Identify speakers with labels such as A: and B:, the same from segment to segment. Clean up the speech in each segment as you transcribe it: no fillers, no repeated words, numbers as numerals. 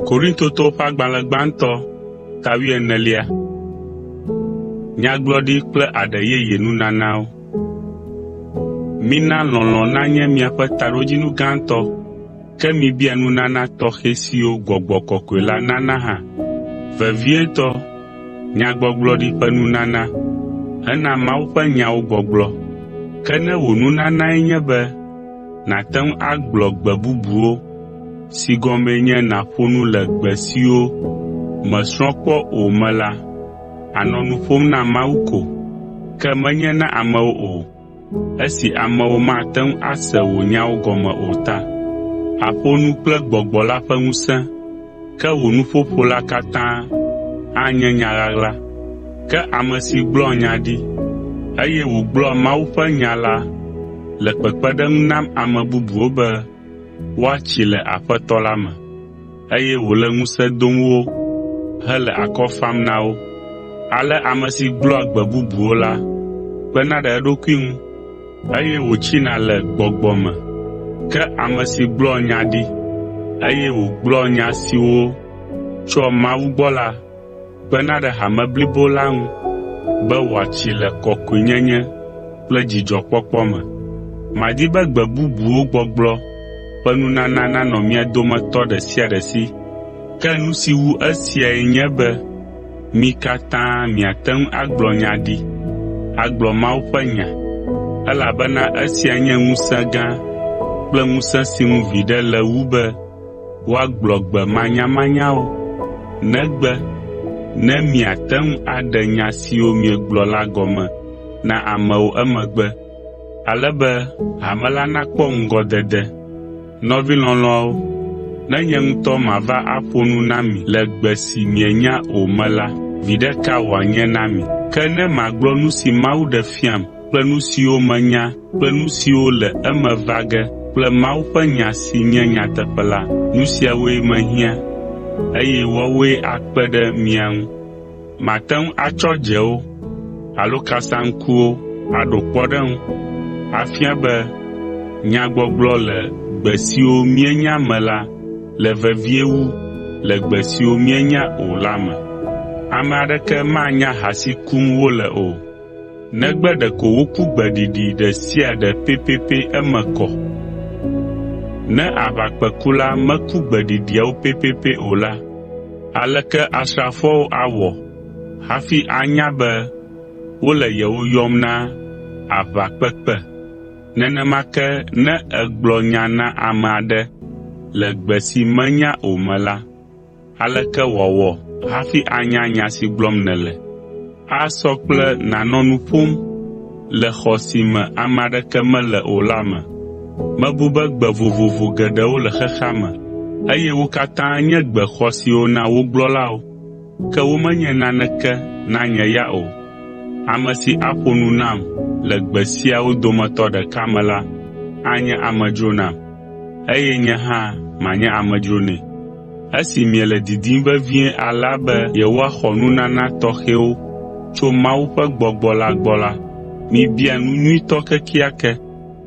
A: Korintotɔwo ƒe agbalẽ gbãtɔ ta wuienelia. Nyagblɔɖi kple aɖe yeye nunanawo. Mina lɔlɔ̃ nanye miaƒe taɖodzinu gãtɔ, ke mibia nunana tɔxɛ siwo Gbɔgbɔ Kɔkɔe la nana hã, vevietɔ nyagbɔgblɔɖi ƒe nunana hena Mawu ƒe nyawo gbɔgblɔ. Ke ne wò nunanae nye be nàte ŋu agblɔ gbe bubuwo si gɔmee nye nàƒo nu le gbe siwo mèsrɔ̃ kpɔ o me la, ànɔ nu ƒom na Mawu ko, ke menye na amewo o, esi amewo mate ŋu ase wò nyawo gɔme o ta. Àƒo nu kple Gbɔgbɔ la ƒe ŋusẽ, ke wò nuƒoƒo la katã anye nya ɣaɣla. Ke ame si gblɔa nya ɖi, eye wògblɔa Mawu ƒe nya la le kpekpeɖeŋu nam ame bubuwo be woatsi le Aƒetɔ la me, eye wòle ŋusẽ dom wo hele akɔ fam na wo. Ale ame si gblɔa gbe bubuwo la kpena ɖe eɖokui ŋu, eye wòtsina le gbɔgbɔ me. Ke ame si gblɔa nya ɖi, eye wògblɔa nya siwo tsoa Mawu gbɔ la kpena ɖe hame blibo la ŋu be wòatsi le kɔkɔenyenye kple dzidzɔkpɔkpɔ me. Madi be gbe bubuwo gbɔgblɔ ƒe nunana nanɔ mia dometɔ ɖe sia ɖe si, ke nu si wu esiae nye be mi katã miate ŋu agblɔ nya ɖi, agblɔ Mawu ƒe nya, elabena esia nye ŋusẽ gã kple ŋusẽ si ŋu viɖe le wu be woagblɔ gbe manyamanyawo, negbe ne miate ŋu aɖe nya siwo miegblɔ la gɔme na amewo emegbe, ale be hame la nakpɔ ŋgɔdede. Nɔvi lɔlɔ̃awo, ne nye ŋutɔ mava aƒo nu na mi le gbe si mienya o me la, viɖe ka wòanye na mi? Ke ne magblɔ nu si Mawu ɖe fiam kple nu siwo menya kple nu siwo le eme va ge kple Mawu ƒe nya si nye nyateƒe la, nu siawoe mehiã, eye woawoe akpe ɖe mia ŋu. Mate ŋu atsɔ dzewo alo kasaŋkuwo aɖo kpɔɖeŋu afia be nyagbɔgblɔ le gbe siwo míenya me la le vevie wu le gbe siwo míenya o la me. Ame aɖeke manya ha si kum wole o, negbe ɖeko woku gbeɖiɖi ɖe sia ɖe pɛpɛpɛ eme kɔ. Ne aʋakpẽkula meku gbeɖiɖiawo pɛpɛpɛ o la, aleke asrafoawo awɔ hafi anya be wole yewo yɔm na aʋakpekpe? Nenema ke ne ègblɔ nya na ame aɖe le gbe si menya o me la, aleke wòawɔ hafi anya nya si gblɔm nèle? Asɔ kple nànɔ nu ƒom le xɔ si me ame aɖeke mele o la me. Mebu be gbe vovovo geɖewo le xexea me, eye wo katã nye gbe xɔasiwo na wo gblɔlawo, ke womenye naneke na nye ya o. Ame si aƒo nu nam le gbe siawo dometɔ ɖeka me la anye amedzro nam, eye nye hã manye amedzro nɛ. Esi miele didim vevie alea be yewoaxɔ nunana tɔxɛwo tso Mawu ƒe Gbɔgbɔ la gbɔ la, mibia nu nyuitɔ kekeake.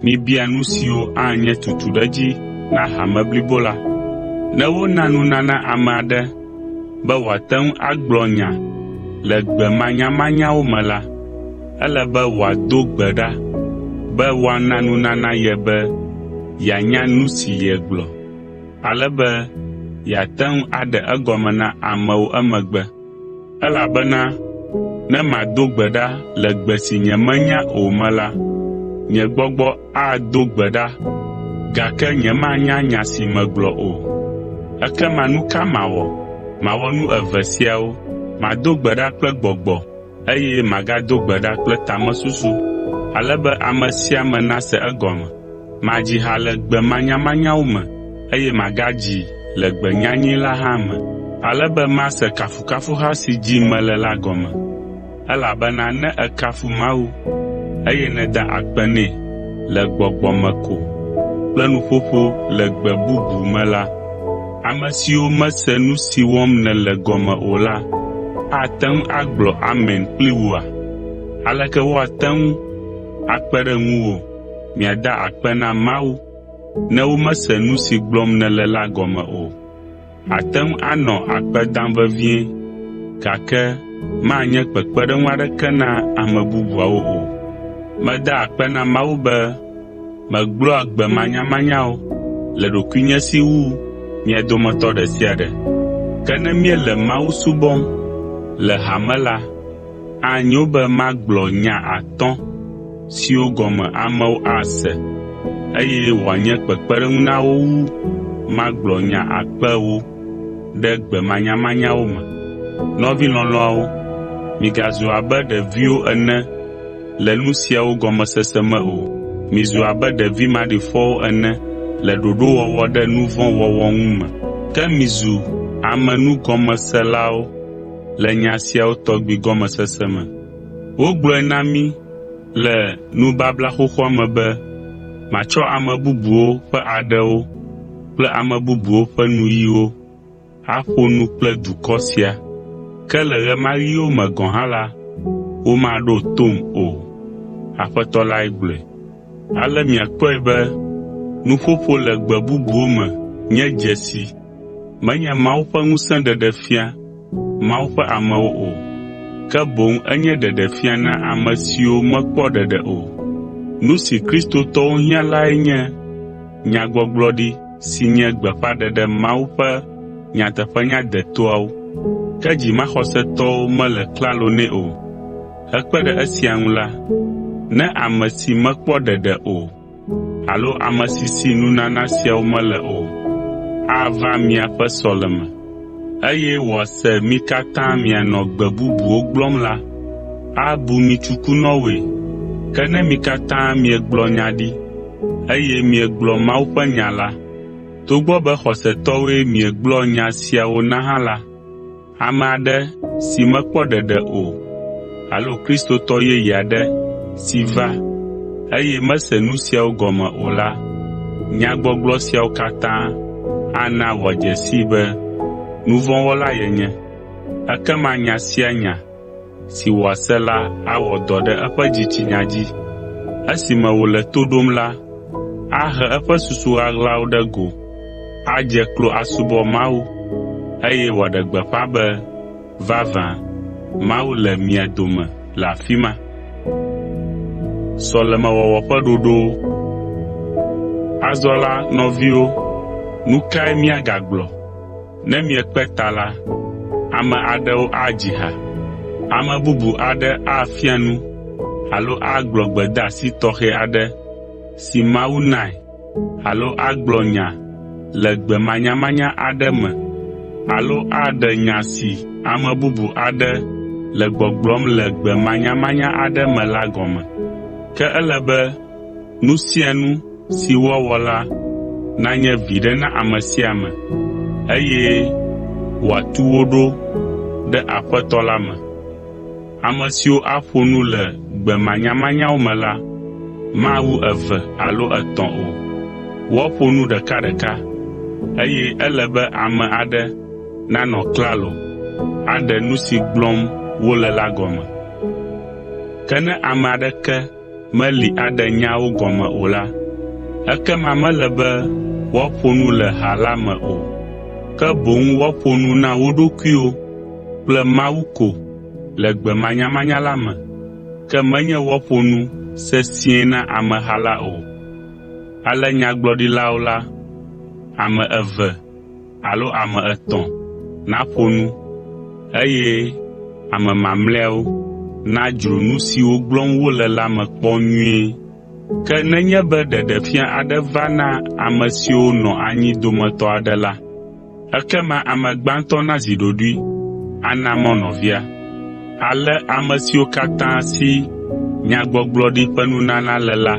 A: Mibia nu siwo anye tutuɖedzi na hame blibo la. Ne wona nunana ame aɖe be wòate ŋu agblɔ nya le gbe manyamanyawo me la, ele be wòado gbe ɖa be woana nunana ye be yeanya nu si yegblɔ, ale be yeate ŋu aɖe egɔme na amewo emegbe. Elabena ne mado gbe ɖa le gbe si nyemenya o me la, nye gbɔgbɔ ado gbe ɖa gake nyemanya nya si megblɔ o. Ekema nu ka mawɔ? Mawɔ nu eve siawo: mado gbe ɖa kple gbɔgbɔ eye magado gbe ɖa kple tamesusu, ale be ame sia ame nase egɔme. Madzi ha le gbe manyamanyawo me eye magadzi le gbe nyanyɛ la hã me, ale be mase kafukafuha si dzim mele la gɔme. Elabena ne èkafu Mawu, eye nèda akpe nɛ le gbɔgbɔ me ko kple nuƒoƒo le gbe bubu me la, ame siwo mese nu si wɔm nèle gɔme o la ate ŋu agblɔ “Amen” kpli wòa? Aleke woate ŋu akpe ɖe ŋuwò miada akpe na Mawu ne womese nu si gblɔm nèle la gɔme o? Àte ŋu anɔ akpe dam vevie, gake manye kpekpeɖeŋu aɖeke na ame bubuawo o. Meda akpe na Mawu be megblɔa gbe manyamanyawo le ɖokuinye si wu mia dometɔ ɖe sia ɖe. Ke ne míele Mawu subɔm le hame la, anyo be magblɔ nya atɔ̃ siwo gɔme amewo ase, eye wòanye kpekpeɖeŋu na wo wu magblɔ nya akpe ewo ɖe gbe manyamanyawo me. Nɔvi lɔlɔ̃awo, migazu abe ɖeviwo ene le nu siawo gɔmesese me o. Mizu abe ɖevi maɖifɔwo ene le ɖoɖowɔwɔ ɖe nu vɔ̃ wɔwɔ ŋu me. Ke mizu ame nugɔmeselawo le nya siawo tɔgbi gɔmesese me. Wogblɔe na mí le nubabla xoxoa me be, “Matsɔ ame bubuwo ƒe aɖewo kple ame bubuwo ƒe nuyiwo aƒo nu kple dukɔ sia, ke le ɣe ma ɣiwo me gɔ̃ hã la, womaɖo tom o.” Aƒetɔ lae gblɔe. Ale miakpɔe be nuƒoƒo le gbe bubuwo me nye dzesi, menye Mawu ƒe ŋusẽ ɖeɖefia Mawu ƒe amewo o, ke boŋ enye ɖeɖefia na ame siwo mekpɔ ɖeɖe o. Nu si kristotɔwo hiã lae nye nyagbɔgblɔɖi si nye gbeƒãɖeɖe Mawu ƒe nyateƒenya detoawo, ke dzimaxɔsetɔwo mele klalo nɛ o. Hekpe ɖe esia ŋu la, ne ame si mekpɔ ɖeɖe o alo ame si si nunana siawo mele o ava miaƒe sɔleme, eye wòase mi katã mianɔ gbe bubuwo gblɔm la, abu mi tsukunɔwoe. Ke ne mi katã miegblɔ nya ɖi, eye miegblɔ Mawu ƒe nya la, togbɔ be xɔsetɔwoe miegblɔ nya siawo na hã la, ame aɖe si mekpɔ ɖeɖe o alo kristotɔ yeye aɖe si va, eye mese nu siawo gɔme o la, nyagbɔgblɔ siawo katã ana wòadze sii be nu vɔ̃ wɔla yenye. Ekema nya sia nya si wòase la awɔ dɔ ɖe eƒe dzitsinya dzi. Esime wòle to ɖom la, ahe eƒe susu ɣaɣlawo ɖe go, adze klo asubɔ Mawu, eye wòaɖe gbeƒã be, “Vavã, Mawu le mia dome le afi ma.” Azɔ la, nɔviwo, nu kae míagagblɔ? Ne miekpe ta la, ame aɖewo adzi ha, ame bubu aɖe afia nu alo agblɔ gbedeasi tɔxɛ aɖe si Mawu nae alo agblɔ nya le gbe manyamanya aɖe me alo aɖe nya si ame bubu aɖe le gbɔgblɔm le gbe manyamanya aɖe me la gɔme. Ke ele be nu sia nu si woawɔ la nanye viɖe na ame sia ame, eye wòatu wo ɖo ɖe Aƒetɔ la me. Ame siwo aƒo nu le gbe manyamanyawo me la mawu eve alo etɔ̃ o. Woaƒo nu ɖekaɖeka, eye ele be ame aɖe nanɔ klalo aɖe nu si gblɔm wole la gɔme. Ke ne ame aɖeke meli aɖe nyaawo gɔme o la, ekema mele be woaƒo nu le ha la me o, ke boŋ woaƒo nu na wo ɖokuiwo kple Mawu ko le gbe manyamanya la me, ke menye woaƒo nu sesĩe na ameha la o. Ale nyagblɔɖilawo la, ame eve alo ame etɔ̃ naƒo nu, eye ame mamlɛawo nadzro nu siwo gblɔm wole la me kpɔ nyuie. Ke nenye be ɖeɖefia aɖe va na ame siwo nɔ anyi dometɔ aɖe la, ekema ame gbãtɔ nazi ɖoɖoe ana mɔ nɔvia. Ale ame siwo katã si nyagbɔgblɔɖi ƒe nunana le la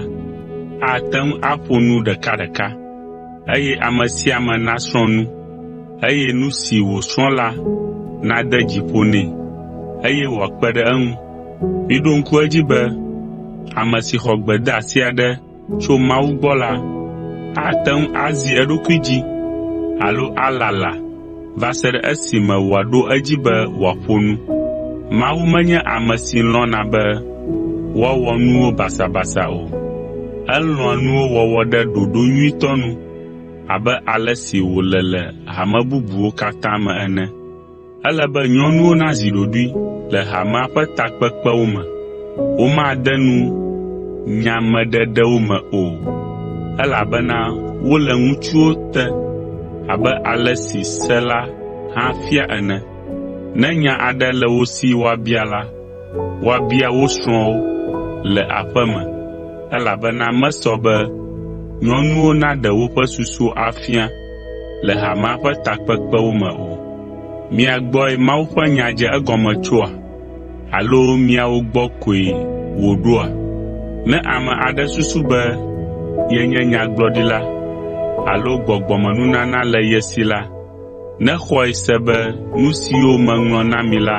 A: ate ŋu aƒo nu ɖekaɖeka, eye ame sia ame nasrɔ̃ nu, eye nu si wòsrɔ̃ la nade dzi ƒo nɛ, eye wòakpe ɖe eŋu. Miɖo ŋku edzi be ame si xɔ gbedeasi aɖe tso Mawu gbɔ la ate ŋu azi eɖokui dzi alo alala va se ɖe esime wòaɖo edzi be wòaƒo nu. Mawu menye ame si lɔ̃na be woawɔ nuwo basabasa o. Elɔ̃a nuwo wɔwɔ ɖe ɖoɖo nyuitɔ nu. abe ale si wòle le hame bubuwo katã me ene. Ele be nyɔnuwo nazi ɖoɖoe le hamea ƒe takpekpewo me. Womade nu nyameɖeɖewo me o, elabena wole ŋutsuwo te abe ale si se la hã fia ene. Ne nya aɖe le wo si woabia la, woabia wo srɔ̃wo le aƒe me, elabena mesɔ be nyɔnuwo naɖe woƒe susuwo afia le hamea ƒe takpekpewo me o. Mia gbɔe Mawu ƒe nya dze egɔme tsoa? Alo miawo gbɔ koe wòɖoa? Ne ame aɖe susu be yenye nyagblɔɖila alo gbɔgbɔmenunana le ye si la, nexɔe se be nu siwo meŋlɔ na mi la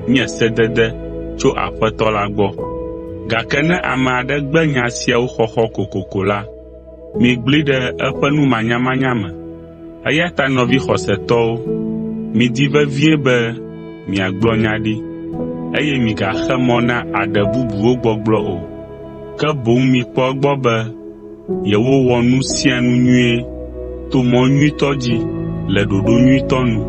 A: nye sedede tso Aƒetɔ la gbɔ. Gake ne ame aɖe gbe nya siawo xɔxɔ kokoko la, migblẽe ɖe eƒe numanyamanya me. Eya ta nɔvi xɔsetɔwo, midi vevie be miagblɔ nya ɖi, eye migaxe mɔ na aɖe bubuwo gbɔgblɔ o, ke boŋ mikpɔ egbɔ be yewowɔ nu sia nu nyuie to mɔ nyuitɔ dzi le ɖoɖo nyuitɔ nu.